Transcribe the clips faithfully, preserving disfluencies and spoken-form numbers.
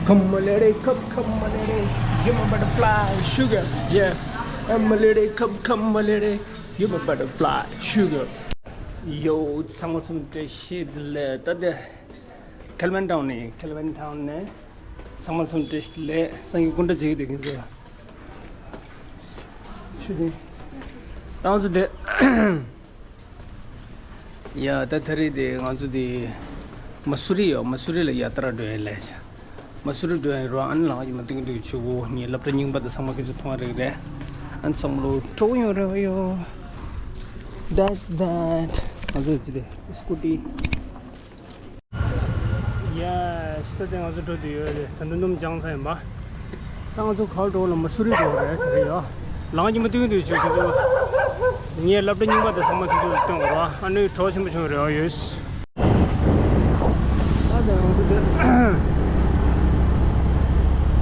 Come a little, come, come a little, you're my butterfly, sugar, yeah. I'm a little, come, come a little, you're my butterfly, sugar. Yo, ཚང་མ་ཚང་མ་བཀྲ་ཤིས་བདེ་ལེགས། ད་ལྟ་Kelvin Town ནས། Kelvin Town ནས་ཚང་མ་ཚང་མ་བཀྲ་ཤིས་བདེ་ལེགས། སང་ཉིན་སྐུ་འདྲ་བྱེད་ཀྱི་འདུག་ཁྱེད་ཚོ། ཆུ་དེ། ཏང་ཚོ་དེ། ཡ། ད་ད་རེས་དེ་ང་ཚོ་དེ་མ་སུ་རི་ཡོད། མ་སུ་རི་ལ་ཡ་ཏྲ་འགྲོ་ཡ་ལས་བྱ། མ་སུ་རི་འགྲོ་ཡ་རོ། ཨ་ནི་ལང་ཡི་མ་ཏིང་ཏིང་ཆུ་བོ་ཉི་སློབ་གྲྭ་རྙིང་པ་དང་ཚང་མ་ཁྱེད་ཚོ་མཐོང་ཡ་རེད་རེད། ཨ་ནི་ཚང་མ་ལོ་གྲོགས་ཡོང་རེ་བ་ཡོད། That's that. ང་ཚོ་དེ་དེ་སྐུ་ཏི། ཡ། ས་དེ་ང་ཚོ་འགྲོ་དུས་ཡོད་རེད། ད་འདུམ་འདུམ་སྦྱངས་ཚར་ཡིན་པ། ད་ང་ཚོ་ག་པར་འགྲོ་ལ། མ་སུ་རི་འགྲོ་རེད། དེ་རེད་ཡ། ལང་གི་མ་ཏིང་དུ་ཆུ་ཁྱེད་ཚོ། ངའི་སློབ་གྲྭ་རྙིང་པ་དང་ཚང་མ་ཁྱེད་ཚོ་ལ་སྟོན་དགོས་ར། ཨ་ནི་གྲོགས་ཆེན་པོ་བྱུང་རེད་ཡོད། ད་དེ་ང་ཚོ་དེ།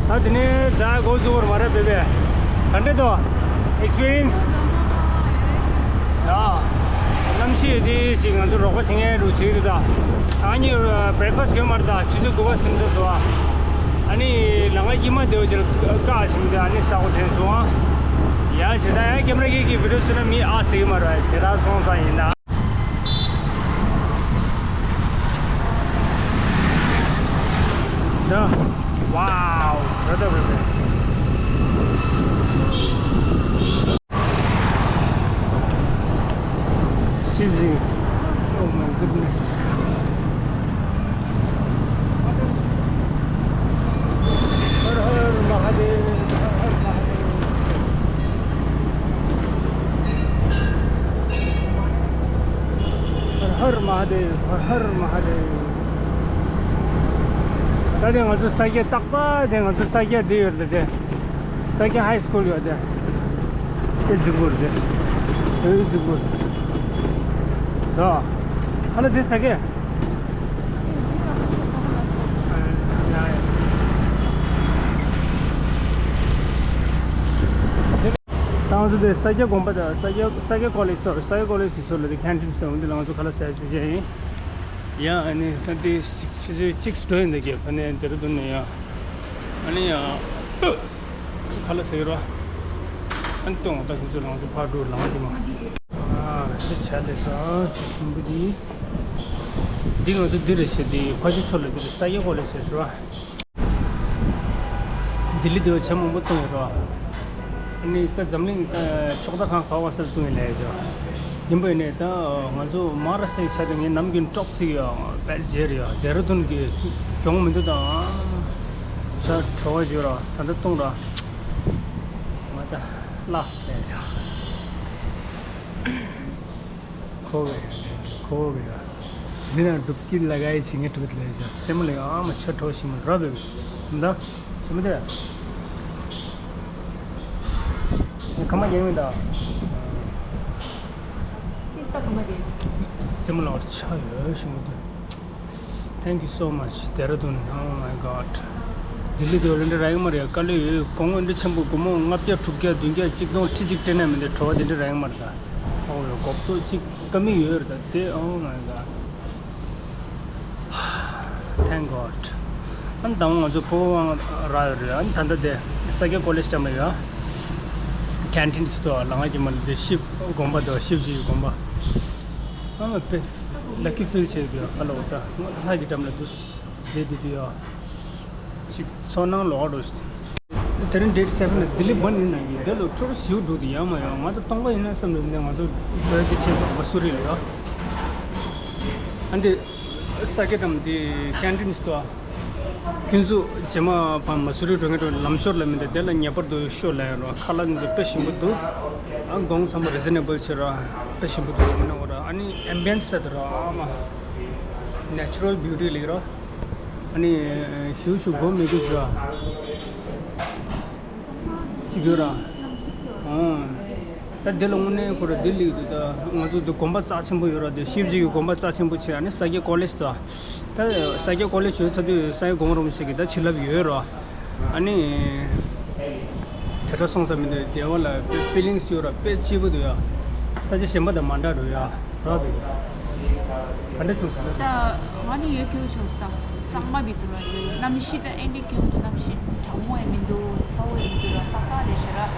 ད་དེ་ནས་ཛ་འགོ་བཙུགས་པར་མ་རེད་པས་པས། ག་འདྲ་འདུག་ཨེག་སི་པི་རི་ཡན་སི། ཡ། གནམ་གཤིས་དེ་ཞིག་ང་ཚོ་རོགས་པ་བྱེད་མཁན་རུ་བྱེད་ཀྱི་འདུག་ད་ཨ་ནི་བྷེ་རེག་ཕ་སི་ཡོད་མ་རེད། ད་ཆུ་ཚོད་དགུ་པ་སེམས་ཚོད་བཟོ་བ། ཨ་ནི་ལ་ང་ཡིད་མ་བདེ་བ་ཅིག་བཀག་བྱེད་མི་འདུག་ཨ་ནི་ས་གོ་དྲན་སོང་ཨ། ཡ། བྱེད་ད་ཡ་ཀེམ་ར་གི་གི་བི་ཌི་ཡོ་བཟོས་ན་མི་ཨ་ཟེར་གི་མ་རེད། དེ་ད་སོང་ཙང་ཡིན་ད། ད། Wow. Brother, brother. Sizzling. Oh my goodness. Her her महादेव, her her महादेव। Her her महादेव, her her महादेव। ད་དེ་ང་ཚོ་ས་སྐྱ་རྟག་པ་དེ། ང་ཚོ་ས་སྐྱ་དེ་ཡོད་རེད་དེ། ས་སྐྱ་ཧའི་སྐུལ་ཡོད་དེ། དེ་རྫིག་པོ་རེད་དེ། དེ་རྫིག་པོ་རེད། ད་ཧ་ལ་དེ་ས་སྐྱ། ད་ང་ཚོ་དེ་ས་སྐྱ་དགོན་པ་དང་ས་སྐྱ་ས་སྐྱ་ཀོ་ལེཇ་སོར། ས་སྐྱ་ཀོ་ལེཇ་གི་སོར་ལ་དེ་ཁེན་ཊིན་སོང་། འདི་ལ་ང་ཚོ་ཁ་ལག་ཟ་ཆོག་ཆོག་ཡིན། ཡ། ཨ་ནི་ད་དེ་ཆུ་ཚོད་གཅིག་འགྲོ་ཡིན་ད་རྒྱབ། ཨ་ནི་དེ་རུ་འདུག་ནས་ཡ། ཨ་ནི་ཡ། ཁ་ལག་ཟ་གི་རོ། ཨ་ནི་གཏོང་། ད་ཁྱེད་ཚོ་ལང་ཚོ་ཕར་འགྲོ། ལང་གི་མ། ཨ། འདི་ཆ་ལེ་ས་ཆུ་ཆེན་པོ་འདི། འདི་ང་ཚོ་འདི་རེད་ཟེར། འདི་ཕ་ཆུ་ཚོ་ལ་འདི་རེད། ས་སྐྱ་ཀོ་ལེཇ་ཟེར་ཟེར་བ། ལྡི་ལི་དུ་ཆ་མང་པོ་གཏོང་ཡོད་རོ། ཨ་ནི་ད་འཛམ་གླིང་ད་ཕྱོགས་མཐའ་གང་ག་བ་སར་གཏོང་ཡོད་ལས་ཟེར། ཡིན་པ་ཡིན་ནའི་ད་ང་ཚོ་མ་ཧཱ་ར་ཤི་ཊའི་ཆ་དེ་ངས་ནམ་རྒྱུན་ཀྲོག་ཚིག་ཡོད། དཔེ་མཇལ་ཡོད། ལྡེ་ར་ལྡུན་གྱི་གྱོང་མི་འདུག་དང་། ཆ་བྲོ་བ་བརྗོད་ར། ད་ལྟ་གཏོང་ར། ང་ད་ལགས་ལས་ཀོ་བེ་ཀོ་བེ་འདི་ན་ཌུབ་ཀི་ལ་ག་ཡི་ཆི་ངེ་ཊུག་ལས་ཀ་སེ་མ་ལེ་ཨ་མ་ཆ་བྲོ་ཞིམ་ར་བེ་འདི་ད་སེ་མ་དེ་ཁ་མ་རྒྱག་མི་ད། སེམས་ལ་བར་ཆ་ཡོད་ཞིག་མི་འདུག Thank you so much, ལྡེ་ར་ལྡུན། Oh my God. ལྡི་ལི་དུ་འདི་འདྲ་རག་གི་མ་རེད། དཀའ་ལས་ཡོད། གོང་འདི་འདྲ་ཆེན་པོ་སྒོར་མོ་ལྔ་བརྒྱ་དྲུག་བརྒྱ་བདུན་བརྒྱ་གཅིག་སྟོང་ཁྲི་གཅིག་སྤྲད་ན་མི་འདི་བྲོ་བ་འདི་འདྲ་རག་གི་མ་རེད་ད། ཨོ་ཡོ་གོབ་ཏོ་གཅིག་ཀ་མི་ཡོད་རེད་ད་དེ། Oh my God. Thank God. ཨ་ནི་ད་ང་ཚོ་ཕོ་བོ་དབང་རག་ཡོད་རེད། ཨ་ནི་ད་ལྟ་དེ་ས་སྐྱ་ཀོ་ལེཇ་ལྟ་མ་ཡོད། ཁེན་ཊིན་ཞིག་འདུག་ལ་ང་གི་མ་ལ་དེ་ཤིབ་དགོན་པ་འདུག་ཤིབ་ཇི་ཡི་དགོན་པ། ཨ་མ་པེ་ལ་ཀི་ཕིལ་བྱེད་དགོས་ཧ་ལོ་ད་ལྷ་གི་འགྲམ་ལ་འདུག་དེ་དེ་དེ་ཡོད། ཅིག་ཚོར་སྣང་ལོག་འགྲོ། དེ་རིང་ཌེ་ཊི་སེ་ཝེན་ལ་ལྡི་ལི་བན་ཡིན་ན་ཡིན། དེ་ལ་ཁྲོ་རུ་ཞིའུ་འགྲོ་དུ་ཡང་མ་ཡོང་། ང་ཚོ་སྟོང་པ་ཡིན་ན་བསམ་འདུག་ནས་ང་ཚོ་བོད་ཀྱི་ཆེད་དུ་མ་སུ་རི་ལ་ཡོད། ཨ་འདི་ས་སྐྱ་འགྲམ་འདི་ཁེན་ཊིན་ཞིག་འདུག་ཁྱོད་ཚོ་རྗེས་མ་ཕར་མ་སུ་རི་འགྲོ་མཁན་འགྲོ་ལམ་ཞོར་ལ་མི་འདུག་དེ་ལ་ངེས་པར་དུ་ཤོག་ལ་ཡོང་རོགས། ཁ་ལག་འདི་ཚོ་དཔེ་ཞིམ་པོ་འདུག་ཨ་གོང་ཚང་མ་རི་ཛི་ནེ་བལ་བྱེད་རོགས། དཔེ་ཞིམ་པོ་འདུག་མི་ན་འོ་ར། ཨ་ནི་ཨེམ་བི་ཡན་སི་ད་རོགས་ཨ་མ་ནེ་ཅུ་རལ་བིའུ་ཊི་ལེགས་རོགས། ཨ་ནི་ཞུ་ཞུ་གོ་མི་འདུག་ཞུ་ཨ། ཅི་གྱུར་ར། ཨང་། ད་འདི་ལ་དངོས་གནས་ཁོ་ར་འདི་ལེགས་འདུག་ད་ང་ཚོ་འདི་དགོན་པ་རྩ་ཆེན་པོ་ཡོད་ར། འདི་ཤིབ་ཇི་གི་དགོན་པ་རྩ་ཆེན་པོ་བྱས། ཨ་ནི་ས་སྐྱ་ཀོ་ལེཇ་དང་། ད་ས་སྐྱ་ཀོ་ལེཇ་ཡོད་ཚ་དུས་ས་སྐྱ་གོང་རིན་པོ་ཆེ་གི་ད་བྱིན་རླབས་ཡོད་ར། ཨ་ནི་དེ་འདྲ་སོང་ཙང་མི་འདུག་སྡེ་བ་ལ་ཕི་ལིང་སི་ཡོད་ར། དཔེ་སྐྱིད་པོ་འདུག་ཡ། ས་ཆ་གཞན་པ་དང་མ་འདྲ་འགྲོ་ཡ་ར་འདུག་ག་འདྲ་བྱུང་སོང་། ད་ང་ནི་ཡོད་ཁྱོད་བྱུང་སོང་། གཙང་མ་མི་འདུག་ར། གནམ་གཤིས་ད་ཨེ་འདྲ་སྐྱིད་པོ་འདུག་གནམ་གཤིས་གྲང་མོ་ཡང་མི་འདུག་ཚ་བོ་ཡང་མི་འདུག་ར། ཏག་ཏག་རེད་ཤག་ར།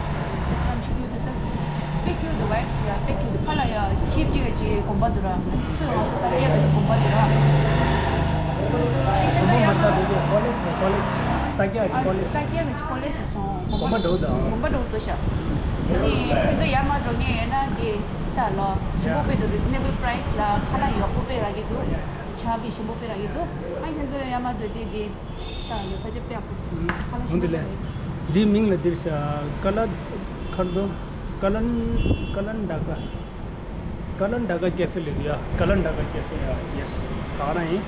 གནམ་གཤིས་སྐྱིད་པོ་འདུག་ད་དཔེ་སྐྱིད་པོ་འདུག vibes ཡ་དཔེ་སྐྱིད་པོ་འདུག་ཕར་ལ་ཡ་ཤིབ་ཅིག་ག་ཅིག་དགོན་པ་འདུག་ར། ཚུར་ང་ཚོ་ས་སྐྱ་ག་ཅིག་དགོན་པ་འདུག་ར། ཁོ་མོ་མ་ལྟ་དེ་ཚོ་ཀོ་ལེཇ་ཀོ་ལེཇ་ས་སྐྱ་ག་ཅིག་ཨ་ཀོ་ལེཇ། ས་སྐྱ་ག་ཅིག་ཀོ་ལེཇ་སོང་། དགོན་པ་འགྲོ་དང་། དགོན་པ་འགྲོ་སོང་ཤག་ཨ་ནི་ཁྱོད་ཚོ་ཡར་མར་འགྲོ་མཁན་ཡོད་ན་དེ་ད་ལོ་ཞིམ་པོ་དཔེ་འདུག reasonable price ལ་ཁ་ལག་ཡག་པོ་དཔེ་རག་གི་འདུག་ཆ་བི་ཞིམ་པོ་དཔེ་རག་གི་འདུག་ཨ་ནི་ཁྱོད་ཚོ་ཡར་མར་འགྲོ་དུས་དེ་ད་ལོ་ས་ཆ་དཔེ་ཡག་པོ་འདུག་ཁ་ལག་ཞིམ་པོ་དཔེ་རག་གི་འདུག་འོང་དེ་ལས། འདིའི་མིང་ལ་འདིར་ཤ་ཀ་ལ་ཁར་དོ་ཀ་ལན་ཀ་ལན་ད་ཀ་ཀ་ལན་ད་ཀ་ཀེ་ཧྥེ་ལེ་ཡ། ཀ་ལན་ད་ཀ་ཀེ་ཧྥེ་ཡ། ཡེ་སི། ད་ག་རང་ཡིན།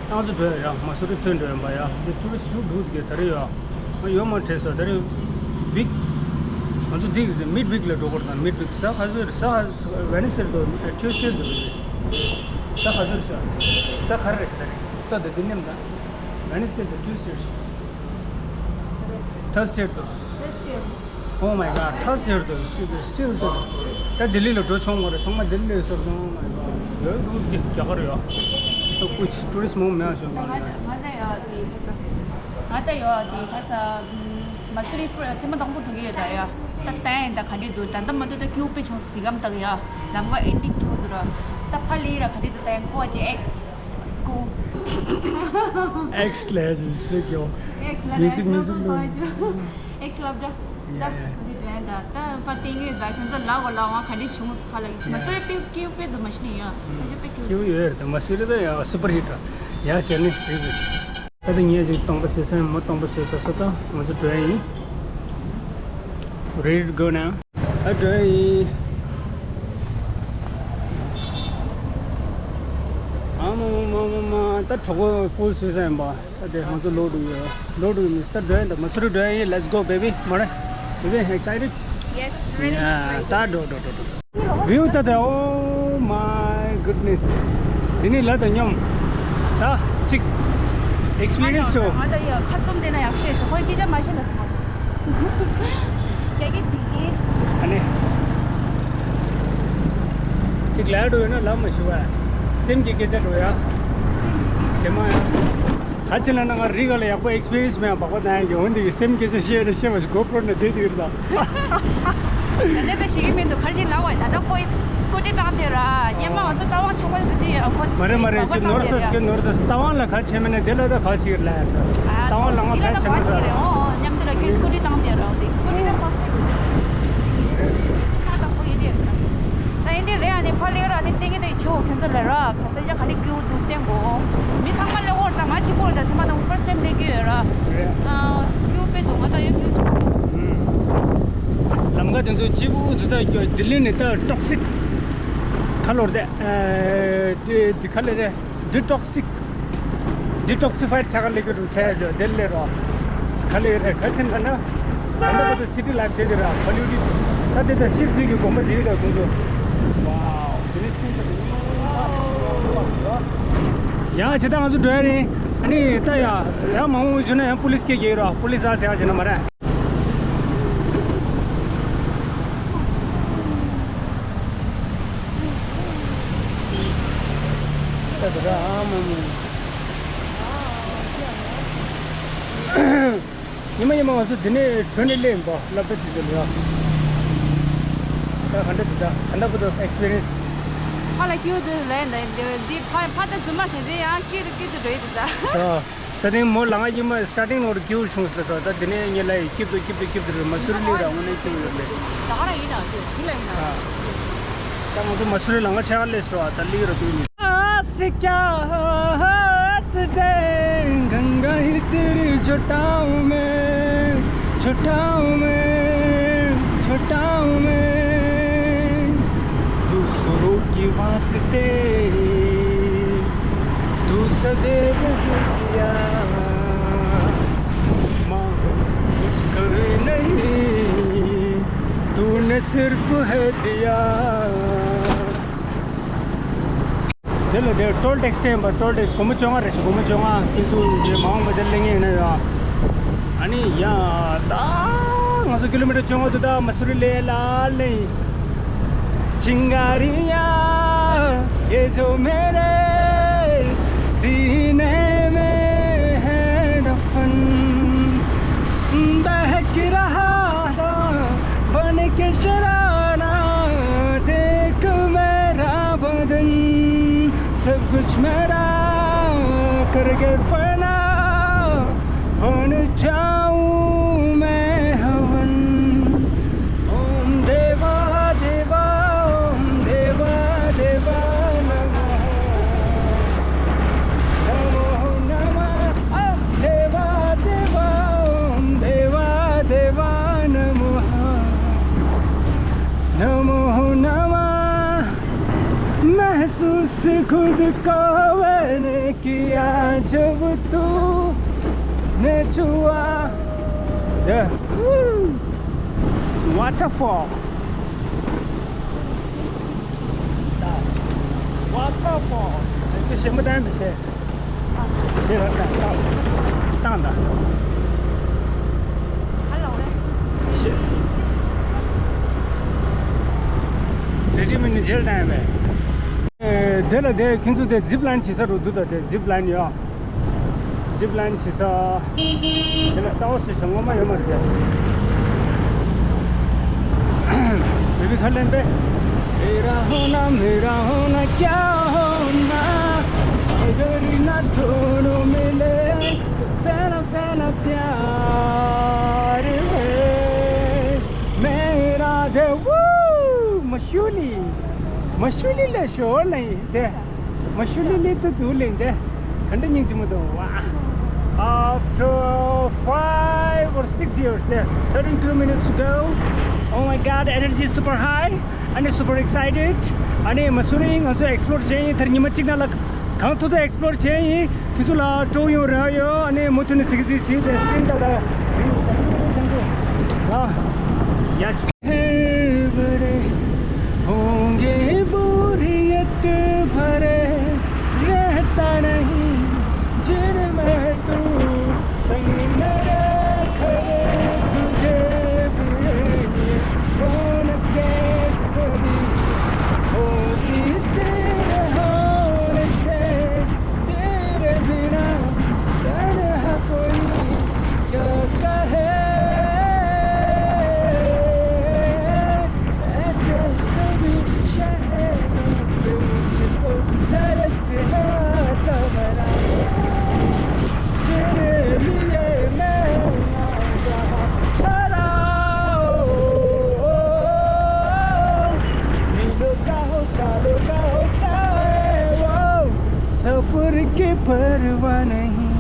ང་ཚོ་འགྲོ་ཡ་ཡ་མ་སུ་རི་ཐོན་འགྲོ་ཡ་འབའ་ཡ། འདི་ཊུ་རི་སི་ཞུ་འགྲོ་གི་ད་རེ་ཡ། ང་ཡོད་མ་དྲན་སོ་ད་རེ། ཝིག་ང་ཚོ་འདི་མིཌ་ཝིག་ལ་འགྲོ་དགོས་དང་མིཌ་ཝིག་ས་ག་ཚོད་རེད། ས་ག་ཝེ་ནེ་སི་ཌེ་འགྲོ་ཊུ་སི་ཌེ་འགྲོ་རེད། ས་ག་ཚོད་རེད་ཤག་ས་ག་རེ་རེད་ཤག་ད་རེ། ད་ད་འདི་ནེམ་ད་ཝེ་ནེ་སི་ཌེ་འགྲོ་ཊུ་སི་ཌེ་རེད། ཐར་སི་ཌེ་འགྲོ། Oh my god, ཐར་སི་ཌེ་རེད་དོ། སི་ཌེ་སི་ཌེ་རེད་དོ། ད་ལྡི་ལི་ལ་འགྲོ་ཆོག་མ་རེད། ཚང་མ་ལྡི་ལི་ལ་ཡོད་ས་རེད། Oh my god, ཡོད་འགྲོ་རྒྱ་གར་ཡོད། ད་ཀུ་ཆི་ཊུ་རི་སི་མང་མེད་ཤོད་ང་ད་ང་ད་ཡོད་དེ་ཁར་ས། ང་ད་ཡོད་དེ་ཁར་ས། མ་སུ་རི་ཕུ་ཐེངས་མ་དང་པོ་འགྲོ་གི་ཡོད་ད་ཡ། ད་ད་ཡིན་ད་ག་འདྲ་འདུག་ད་ལྟ་མ་འདུག་ད་སྐྱིད་པོ་དཔེ་བྱུང་སོང་། དེ་གམ་ད་ཡ་ལམ་ཀ་ཨེ་འདྲ་སྐྱིད་པོ་འདུག་ར། ད་ཕ་ལི་ར་ག་འདྲ་འདུག་ད་ཡང་ཁོ་བ་ཅི་ཨེག་སི་སྐུལ། ཨེག་སི་ལས་ཞིག་ཞིག་ཡོད། ཨེག་སི་ལ་མིའུ་ཟིག་རེ་མིའུ་ཟིག་སི་ལོ་ལོ་ཡ་ཡ། ཨེག་སི་ལབ་ད། ད་ཡ་ཡ། འདི་དྲན་ད། ད་ཕ་ཏིང་གི་ད་ཁྱོད་ཚོ་ལ་གོ་ལ་བ་ག་འདྲ་བྱུང་ཟེར་ཕ་ལ་ཡ་ཡ། ང་ཚོའི་པིའུ་ཀིའུ་པེ་དུ་མ་ཤི་ནི་ཡ། ས་ཆ་པེ་ཀིའུ། ཀིའུ་ཡོད་རེད། ད་མ་སི་རི་ད་ཡ་སུ་པར་ཧིཊ་ར། ཡ་ཞེ་ནི་ཟིག་ཟིག་ད་ད་ངས་ཅིག་སྟོང་པ་ཟེར་སོང་། མ་སྟོང་པ་ཟེར་ས་སོ། ད་ང་ཚོ་འགྲོ་ཡ་ཡིན། Ready to go now. ཨ་འགྲོ་ཡིན། ཨ་མ་མ་མ་མ་མ། ད་གྲོགས་པོ་ཕུལ་སུ་སན་པ། ད་དེ་ང་ཚོ་ལོག་འགྲོ་ཡོད། ལོག་འགྲོ་ཡོད། ད་འགྲོ་ཡིན། ད་མ་སུ་རི་འགྲོ་ཡིན། Let's go baby. མ་རེད། Baby, excited? Yes, ready. ཡ་ད་འགྲོ་འགྲོ་འགྲོ་འགྲོ། View ད་ད། Oh my goodness. འདི་ནི་ལ་དང་མཉམ། ད་ཅིག་experience ང་ད་ཡ་ཁ་བཙུམ་བསྡད་ན་ཡག་ཤོས་ཤོ། ཁོའི་སྐད་ཆ་མ་བཤད་ན་སོང་། རྒྱ་སྐད་བྱེད་ཀྱི། ཨ་ནི། ཅིག་ལབ་འགྲོ་ཡོད་ན་ལབ་མ་ཞུ་བ། སེམས་ཀྱི་སྐད་ཆ་འགྲོ་ཡ། བྱེ་མ་ཡ། ད་ཅི་ལ་ན་ང་རི་ག་ལ་ཡག་པོ་experience མེད་པ་བག་པ་ན་ཡ་གི་འོན་ཏེ་གི་སེམས་སྐད་ཆ་བཤད་ན་བཤད་མ་ཞུ། GoPro ན་དེ་དེ་གི་རེད་ད། ད་ལྟ་ད་ཞིག་གི་མིན་འདུག་ཁར་ཅིག་ལབ་བ། ད་ལྟ་ཁོའི་སྐུ་ཊི་བཏང་དེ་ར། སྙེ་མ་ང་ཚོ་རྟ་དབང་ཆོག་པ་ཡོད་དེ་ཁོ། མ་རེད་མ་རེད། ཁྱོད་ནོར་ས་ཁྱོད་ནོར་ས། རྟ་དབང་ལ་ག་བྱེད་མེད་ན་དེ་ལ་ད་ག་ཅིག་ལ་ཡ། རྟ་དབང་ལ་ང་ག་བྱེད་མེད་ས། མཉམ་དུ་ལ་ཁྱོད་སྐུ་ཊི་བཏང་དེ་ར། དེ་སྐུ་ཊི་ད་ཁ་ཁ་དང་པོ་ཡིན་དེ་ར། ད་ཡིན་དེ་རེད། ཨ་ནི་ཕ་ལེ་ར་ནི་ཏེ་གི་དེ་ཆོ་ཁྱོད་ཚོ་ལ་ར་ག་ས་ཡ་ག་ནི་སྐྱིད་པོ་འདུག་བསྟན་གོ། མི་ཚང་མ་ལ་འོར་ད་ང་གཅིག་པོར་ད་ཐེངས་མ་དང་པོ་first time སླེབས་ཀྱི་ཡོད་ར། རེད། ཨ་སྐྱིད་པོ་དཔེ་འདུག་ང་ད་ཡོད་སྐྱིད་པོ་བྱུང་སོང་། ལམ་ཁ་དེ་ཚོ་སྐྱིད་པོ་འདུག་ད་ལྡི་ལི་ནས་ད་ཊོག་སིག་ག་ལོར་དེ་ཨ་དེ་དེ་ག་ལེ་རེད། ཌི་ཊོག་སིག་ཌི་ཊོག་སི་ཕའི་ཌི་ཆགས་ལེ་གི་རུ་ཆ་ཡ་ཇོ་དེ་ལེ་རོ། ག་ལེ་རེད། ག་ཆེན་ད་ན་ད་ལྟ་བ་ད་སི་ཊི་ལ་དེ་དེ་ར་ཧོ་ལི་ཝུཌ་ད་དེ་ད་ཤིབ་ཟིག་གི་དགོན་པ་དེ་ད་དུང་དུ། Wow, this is the ཡང་ཇི་ལྟར་ང་ཚོ་འགྲོ་ཡ་རེད། ཨ་ནི་ད་ཡ་ཡ་མ་འོང་ཞུ་ན་ཡང་པུ་ལིས་སྐད་རྒྱག་ར། པུ་ལིས་ཨ་ཟེར་ཡ་ཇི་ན་མ་རེད། ད་ད་ཨ་མ་མ། ཉི་མ་ཉི་མ་ང་ཚོ་འདི་ནས་གྲོལ་ནས་སླེབས་ཡིན་པ། སློབ་གྲྭ་དེ་ཚོ་ལ་ཡ། ད་ག་འདྲ་འདུག་ད་ག་འདྲ་པོ་འདུག་ཨེག་སི་པི་རི་ཡན་སི། ཕ་ལ་སྐྱིད་པོ་འདུག་ལབ་ཡིན་ད། འདི་འདི་ཕ་ཕ་ད་རྫུན་མ་བྱས་ཏེ་ཡང་སྐྱིད་དུ་སྐྱིད་དུ་འགྲོ་ཡི་འདུག་ད། ད་ས་སྟེང་མོ་ལ་ང་ཉི་མ་སི་ཊར་ཊིང་ནོར་སྐྱིད་པོ་བྱུང་ཟེར་ས། ད་འདི་ནས་ངས་ལ་ཡི་སྐྱིད་པོ་འདུག་སྐྱིད་པོ་འདུག་སྐྱིད་པོ་འདུག་རེད། མ་སུ་རི་ལི་ར་དངོས་གནས་སྐྱིད་པོ་ཡོད་རེད། ད་ག་རང་ཡིན་ན་འདི་འདི་ལ་ཡིན་ན། ཨ། ད་ང་ཚོ་མ་སུ་རི་ལམ་ཁ་ཆེ་བ་སླེབས་སོང་། ད་ལི་ར་དུ་ནི། आस क्या है तुझे गंगा ही तेरी जटाओं में, जटाओं में, जटाओं में। दूसरों के वास्ते तू सदैव है दिया, मांग कुछ कर नहीं, तूने सिर्फ है दिया। དེ་ལ་དེ་ཊོལ་ཊེག་སི་སྟེར་ཡིན་པ། ཊོལ་ཊེག་སི་སྒོར་མོ་བཅོ་ལྔ་རེད་ཤག་སྒོར་མོ་བཅོ་ལྔ། ཁྱེད་ཚོ་དེ་མ་འོངས་པ་དེ་སླེབས་མཁན་ཡིན་ན་ཡང་། ཨ་ནི་ཡ་ད་ང་ཚོ་ཀི་ལོ་མི་ཊར་བཅོ་ལྔ་འདུག་ད་མ་སུ་རི་ལ་ལ་ལེ། चिंगारियां ये जो मेरे सीने में शराना देख मेरा बदन, सब कुछ मेरा करके फना बन जाऊं मैं हवन। ओम देवा देवा, ओम देवा देवा नमः। नमो नमः। देवा देवा, ओम देवा देवा नमः। नमो नमः। महसूस खुद को मैंने किया जब तूने छुआ। Yeah. Woo! Waterfall. Waterfall. དེ་ཞེ་མོ་ད་མི་ཤེས། ཞེ་ར་ད་ད་ད་ད། ཧ་ལོ་རེད། ཞེ། རེ་ཅི་མི་ནི་ཇེལ་ད་མེ། ཨེ། དེ་ལ་དེ་ཁྱེད་ཚོ་དེ་ཛིབ་ལ་ཡིན་བྱེད་ས་རུ་འདུག་ད་དེ་ཛིབ་ལ་ཡིན་ཡོད། ཛིབ་ལ་ཡིན་བྱེད་ས། དེ་ལ་ས་འོག་སུ་ཞིག་ངོ་མ་ཡོད་མ་རེད། Baby ཁ་ལེན་པས། मेरा होना मेरा होना क्या होना, अगर ना दोनों मिले तो पहला पहला प्यार है मेरा। दे वो मशूली मशूली ले शोर नहीं दे। མ་ཤུ་ལི་ལི་ཏུ་དུ་ལེན་ཏེ། ག་འདྲ་སྙིང་རྗེ་མོ་འདུག་བ། After five or six years there, thirty-two minutes to go. Oh my God, energy is super high and it's super excited. ཨ་ནི་མ་སུ་རི་ང་ཚོ་ཨེགས་པི་ལོར་བྱས་ཡིན། དེར་ཉི་མ་གཅིག་ནང་ལ་གང་ཐུབ་ཐུབ་ཨེགས་པི་ལོར་བྱས་ཡིན། དུས་ཚོད་ལ་སྤྲོ་ཡོང་རེ་བ་ཡོད། ཨ་ནི་མུ་མཐུད་ནས་གཟིགས་གཟིགས་བྱས་ཏེ་སིན་ད་ད་ཡ། बड़े होंगे बोरियत भरे, रहता नहीं जिनमें तू संग मेरे खड़े तुझे भी रौनक सभी होगी तेरे होने से। तेरे बिना तन्हा कोई क्या कहे, ऐसे सभी शहरों पे मुझको तरस आता बड़ा। तेरे लिए मैं मर रहा हूँ। मिलों का हो, सालों का हो, चाहे वो सफर की परवाह नहीं,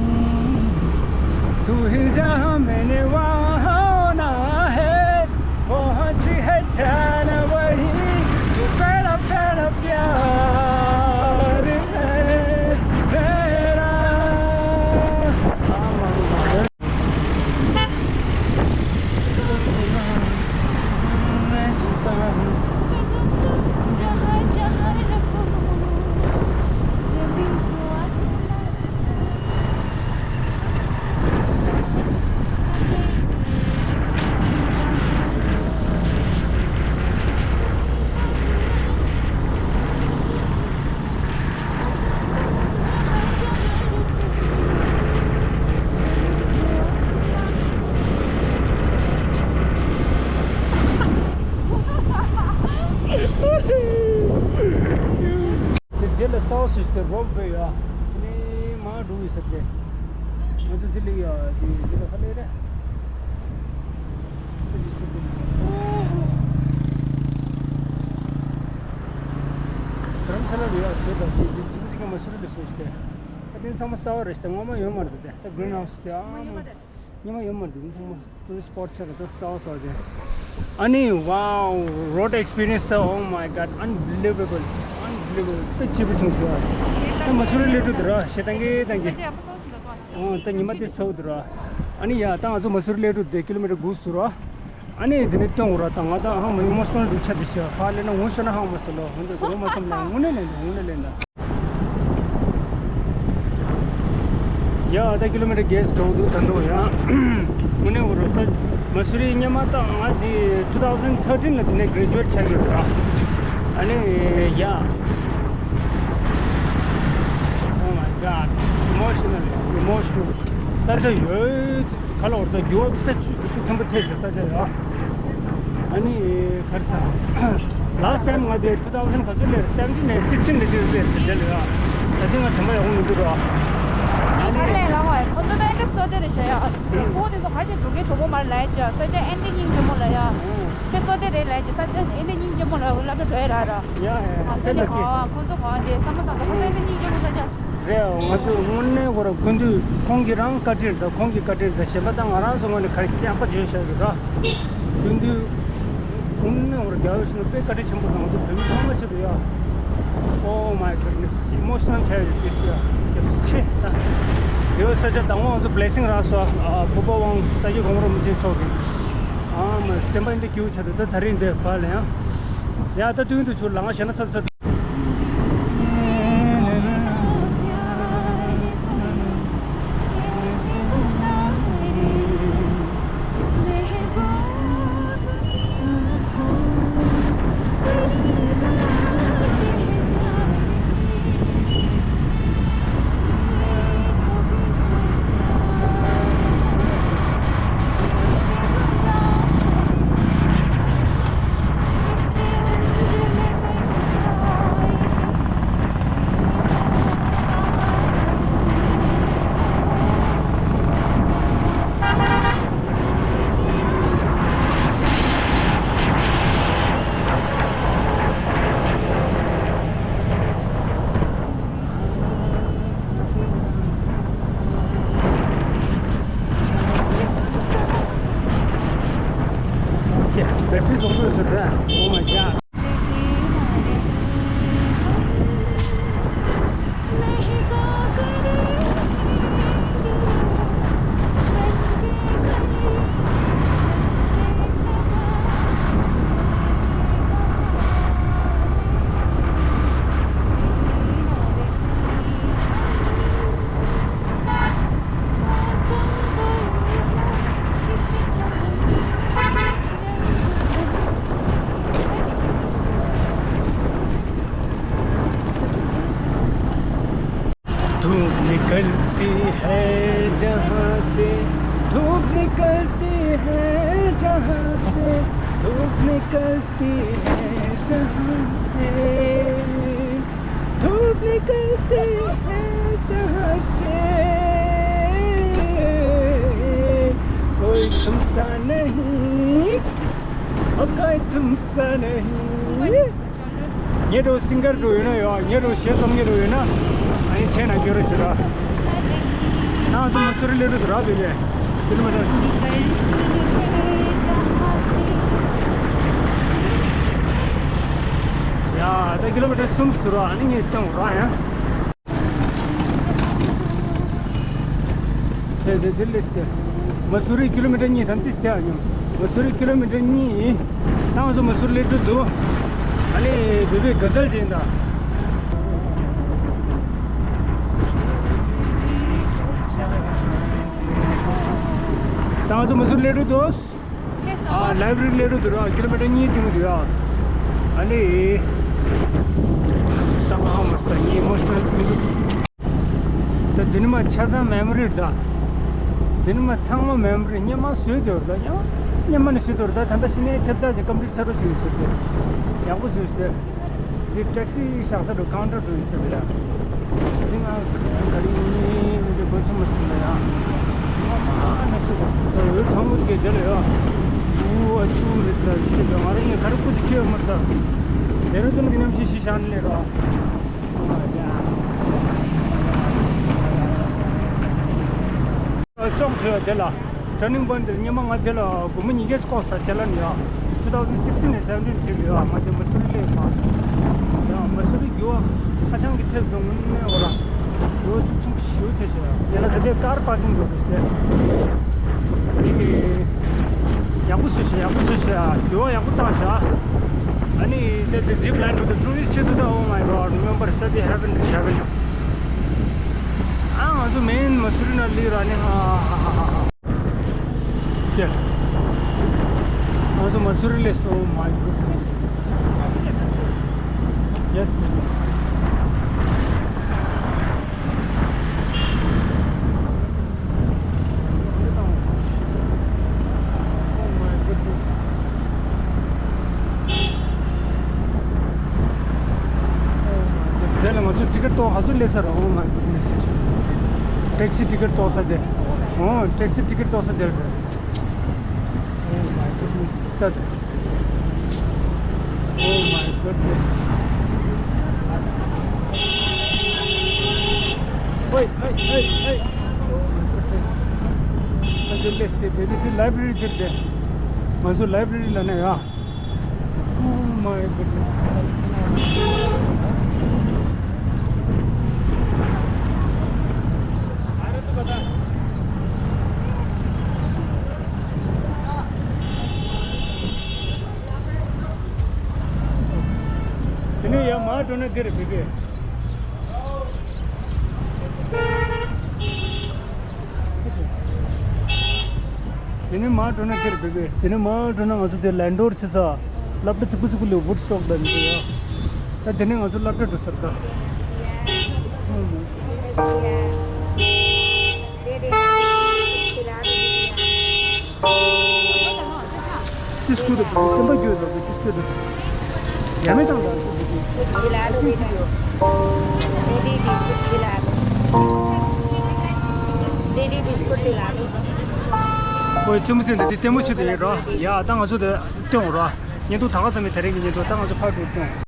तू ही जहाँ मैंने वहाँ होना है, पहुँच है जाना वही, तू पहला पहला प्यार है मेरा। དེ་རྗེས་ལ་སའོ་སི་དེ་རོབ་བེ་ཡ། དེ་ནས་མར་འགྲོ་ཡི་ཟེར་ཏེ། ང་ཚོ་འདི་ལ་ཡ་དེ་འདི་ལ་ཧ་ལས་རེད། རྡ་རམ་ས་ལ་རེད་ཡ་ཟེར་ད་དེ་དེ་ཇི་མ་ཇི་ག་མ་སུ་རི་ལ་སོ་ཞིག་དེ། ད་དེ་ཚང་མ་གསར་པ་རེད་ཟེར་ངོ་མ་ཡོད་མ་རེད་དེ། ད་གྲིན་ཧའུ་སི་དེ་ཨ་མ། ཉི་མ་ཡོད་མ་རེད་དེ་ཚང་མ། Tourist spot ཆགས་རེད་ད་གསར་པ་གསར་པ་དེ། ཨ་ནི་wow, road experience ད། Oh my God, unbelievable, unbelievable. དཔེ་སྐྱིད་པོ་བྱུང་སོང་། ད་མ་སུ་རི་སླེབས་འགྲོ་འདུག་ར། ཞེ་ད་གི་ད་གི། ཨོ་ད་ཉི་མ་དེ་ཚ་བོ་འདུག་ར། ཨ་ནི་ཡ་ད་ང་ཚོ་མ་སུ་རི་སླེབས་འགྲོ་འདུག་ཀི་ལོ་མི་ཊར་དགུ་འདུག་ར། ཨ་ནི་འདི་ནས་སྟོན་དགོས་ར། ད་ང་ད་ཧང་མ་ཡོང་མ་སོང་འདུག་ཆ་དེ་ཤ་ཕ་ལེ་ན་ངོ་ཤོར་ན་ཧང་མ་སོང་ལོ། ཧོན་དུ་དགོས་མ་ཚོམ་ལ་དངོས་གནས་ལེན་ད། དངོས་གནས་ལེན་ད། ཡ་ད་ཀི་ལོ་མི་ཊར་བརྒྱད་ཙམ་འགྲོ་འདུག་ད་འདུག་ཡ། དངོས་གནས་འུ་རུ་ས་མ་སུ་རི་སྔོན་མ་ད་ང་ཅི་two thousand thirteen ལ་དེ་ནས་graduate ཆགས་ཡོད་ར། ཨ་ནི་ཡ། Oh my God, emotional, emotional. ས་ཆ་ཡོད་ཁ་ལོ་བར་དུ་འགྱུར་བ་དཔེ་ཤུགས་ཆེན་པོ་ཐེབས་ཤག་ས་ཆ་ཡོད། ཨ་ནི་ག་རེ་ཟ། ལ་སེམ་ང་དེ་two thousand ག་ཚོད་ལས་seventeen ནས་sixteen ལས་ཅིག་ལས་དེ་ལས་ཡ། ད་ཐེངས་ང་དྲན་པ་ཡག་པོ་མི་འདུག་ར། ཨ་ནི་ག་རེ་ལ་བ་ཁོ་ཚོ་ད་ཨེ་འདྲ་སོ་དེ་རེད་ཤ་ཡ། ཁོ་དེ་ཚོ་ཁ་ཤས་འགྲོ་མཁན་གྲོགས་པོ་མ་རེད་ལ་ཡ་ཅི་ས་ཆ་ཨེ་འདྲ་སྙིང་རྗེ་མོ་ལ་ཡ། ཁྱེད་སོ་དེ་རེད་ལ་ཅི་ས་ཆ་ཨེ་འདྲ་སྙིང་རྗེ་མོ་ལ་སློབ་གྲྭ་འགྲོ་ཡ་ར་ར། ཡ་ཡ་ང་ཚོ་ནི་ཁོ་ཁོ་ཚོ་གོ་དེ་བསམ་བློ་བཏང་དང་ཁོ་ཚོ་ཨེ་འདྲ་སྙིང་རྗེ་མོ་ས་ཆ། རེད། ང་ཚོས་དངོས་གནས་ཁོ་རང་སྐུ་མདུན་ཁོང་གིས་རང་བཀའ་དྲིན་དང་ཁོང་གི་བཀའ་དྲིན་དང་གཞན་པ་དང་ང་རང་ཚོ་ངོས་ནས་ག་རེ་སྐྱག་པ་བརྗོད་བཞག་ཡོད་ར། སྐུ་མདུན་དངོས་གནས་ཁོ་རང་རྒྱལ་བ་ཡིད་བཞིན་ནོར་བུ་དཔེ་བཀའ་དྲིན་ཆེན་པོ་དང་ང་ཚོ་བོད་མི་ཚང་མ་ཆེད་དུ་ཡ། Oh my goodness, emotional ཆགས་ཡོད་དེ་སི་ཡ། ཡ་ཆེ་ད། ཡོད་ས་ཆ་དང་པོ་ང་ཚོ་blessing རག་སོང་། ཨ་ཕུར་པ་དབང་ས་སྐྱ་གོང་རིན་པོ་ཆེ་མཆོག་གིས། ཨ་མ་སེམས་པ་འདི་སྐྱིད་པོ་ཆགས་འདུག་ད་ད་རིང་འདི་བར་ལ་ཡང་། ཡ་ད་དུས་དུས་ཚོད་ལ་ང་ཞེ་ན་ཚར་ཚར། Okay, battery རྫོགས་སོང་ཟེར་ད། Oh my god. धूप निकलती है जहाँ से, धूप निकलती है जहाँ से, धूप निकलती है जहाँ से, धूप निकलती है जहाँ से, कोई तुम सा नहीं, ओ कोई तुम सा नहीं। ངའི་འགྲོ་སིང་གར་འགྲོ་ཡོད་ན་ཡོད། ངའི་འགྲོ་གཞས་རྩོམ་མཁན་འགྲོ་ཡོད་ན་ཨ་ནི་མཆན་ནང་བསྐྱོན་རོགས་བྱེད་ར། ད་ང་ཚོ་མ་སུ་རི་སླེབས་འགྲོ་དུ་རག་འདུག་གས། ཀི་ལོ་མི་ཊར། ཡ་ད་ཀི་ལོ་མི་ཊར་གསུམ་ཟེར་ར། ཨ་ནི་ངས་བཏང་ར་ཡང་། དེ་དེ་དེ་ལས་ཏེ། མ་སུ་རི་ཀི་ལོ་མི་ཊར་གཉིས་དང་ཏིས་ཏེ་ཨ་ཉོ། མ་སུ་རི་ཀི་ལོ་མི་ཊར་གཉིས། ད་ང་ཚོ་མ་སུ་རི་སླེབས་འགྲོ་འདུག་ཨ་ལེ་བེ་བེ་ག་ཟལ་ཅན་ད། ད་ང་ཚོ་མ་སུ་རི་སླེབས་འགྲོ་འདུག་ཨ་ལའི་བྷ་རི་སླེབས་འགྲོ་འདུག་ར། ཀི་ལོ་མི་ཊར་གཉིས་ཐིམ་འདུག་ཡ། ཨ་ནི། ད་ང་ཧ་མ་སྟ་ངའི་ཨི་མོ་ཤི་ནལ་མི་འདུག་ད་འདི་ནི་མ་ཆ་ཚང་མེ་མོ་རི་རེད་ད། འདི་ནི་མ་ཚང་མ་མེ་མོ་རི་སྔོན་མ་བཟོས་དེ་རེད་ད། ཡང་སྔོན་མ་ནས་བཟོས་དེ་རེད་ད། ད་ལྟ་ཕྱི་ནས་ཐེབས་རྩ་ཞིག་ཀམ་པི་ལིཊ་ཚར་རོ་ཞིག་ཡོད་ཟེར་ཏེ། ཡག་པོ་བཟོས་ཏེ། འདི་ཊེག་སི་བཞག་ས་འགྲོ་ཀའུན་ཊར་འགྲོ་ཡིན་ཟེར་ཏེ་ཡ། འདི་ང་ག་རེ་ཡིན་མིན་འདི་གོ་ཚོད་མ་ཟིན་ལ་ཡ། ང་མ་ནས་སུ་གོ་འོད་ཁྲང་མོ་གི་རྒྱ་ལ་ཡ། ཨུ་ཨ་ཆུ་རེད་ད་ཤེས་ད། ང་རང་ངས་ག་རེ་སྐུ་ཅིག་ཁྱེར་མ་ད། དེ་རིང་ཙམ་གྱི་གནམ་གཤིས་ཤི་ཤ་ནི་ལས་རོགས། ཅོག་བྱོས་དེ་ལ། ཊར་ནིང་པོའིན་ཊི་དེ་སྔོན་མ་ང་དེ་ལ་སྒོར་མོ་ཉིས་བརྒྱ་བསྐོར་ས་ཅ་ལན་ཡོད། two thousand sixteen ནས་seventeen བྱེད་དགོས་ཡོད། ང་དེ་མ་སུ་རི་སླེབས་པ། ཡང་མ་སུ་རི་འགྱུར་བ་ཧ་ཅང་གི་ཐེབས་འདུག་དངོས་གནས་འོ་ལ། འགྱུར་བ་ཤུགས་ཆེན་པོ་ཞེ་པོ་ཐེབས་ཤག་དེ་ལ་ཟེར་དེ་ཀར་པར་ཀིང་འགྲོ་དགོས་ཟེར། ཡག་པོ་བཟོས་ཤག་ཡག་པོ་བཟོས་ཤག་འགྱུར་བ་ཡག་པོ་བཏང་ཤག་ཨ་ནི་དེ་དེ་ཛིབ་ལ་ཡིན་འགྲོ་དུས་ཊུ་རི་སི་ཆེད་དུ་ད། Oh my God, remember Seti heaven is heaven. ཨ་ང་ཚོ་མེན་མ་སུ་རི་ན་ལི་ར་ནི་ཧ་ཧ་ཧ་ཧ། ཀྱེ། ང་ཚོ་མ་སུ་རི་ལས་སོང་། Oh my goodness. Yes, ma'am. Oh my goodness. ཊི་ཀེ་ཊི་གཏོང་ག་ཚོད་སླེབས་ས་རེད། Oh my goodness. ཊེག་སི་ཊི་ཀེ་ཊི་གཏོང་ས་དེ། ཨོ་ཊེག་སི་ཊི་ཀེ་ཊི་གཏོང་ས་དེ་རེད། Oh my goodness. ད། Oh my goodness. ཧོའི་ཧོའི་ཧོའི་ཧོའི། Oh my goodness. ད་འདི་སླེབས་ཏེ་བེ་བེ་འདི་ལའི་བྷྲེ་རི་འདིར་བསྡད། ང་ཚོ་ལའི་བྷྲེ་རི་ལ་ནས་ཡ། Oh my goodness. དེ་ནས་ཡར་མར་འགྲོ་ན་འདི་རེད་བེ་བེ། དེ་ནས་མར་འགྲོ་ན་འདིར་བེ་བེ། དེ་ནས་མར་འགྲོ་ན་ང་ཚོ་དེ་ལན་ཌོར་ཆེ་ས། སློབ་གྲྭ་རྫིག་པོ་རྫིག་པོ་ལས་ཝུཌ་སི་ཊོག་ལ་འདི་ཡ། ད་དེ་ནས་ང་ཚོ་སློབ་གྲྭ་འགྲོ་ས་རེད་ད། ཏིས་ཀུ་དེ་སེམས་པ་རྒྱུད་ལ་ཏིས་ཏིས་དེ། ཡ་མེད་དང་དང་སུ་དེ། དེ་དེ་དེ་དེ་དེ་དེ་དེ་དེ། ཨོའི་བཙུན་མོ་ཚེ་འདི་དེ་ལྟད་མོ་ཆེ་དེ་ཡིན་རོ། ཡ་ད་ང་ཚོ་དེ་སྟོན་རོ། ཉིན་ཐོ་ད་ག་ཙམ་མི་དེ་རིང་གི་ཉིན་ཐོ་ད་ང་ཚོ་ཕར་འགྲོ་སྟོན།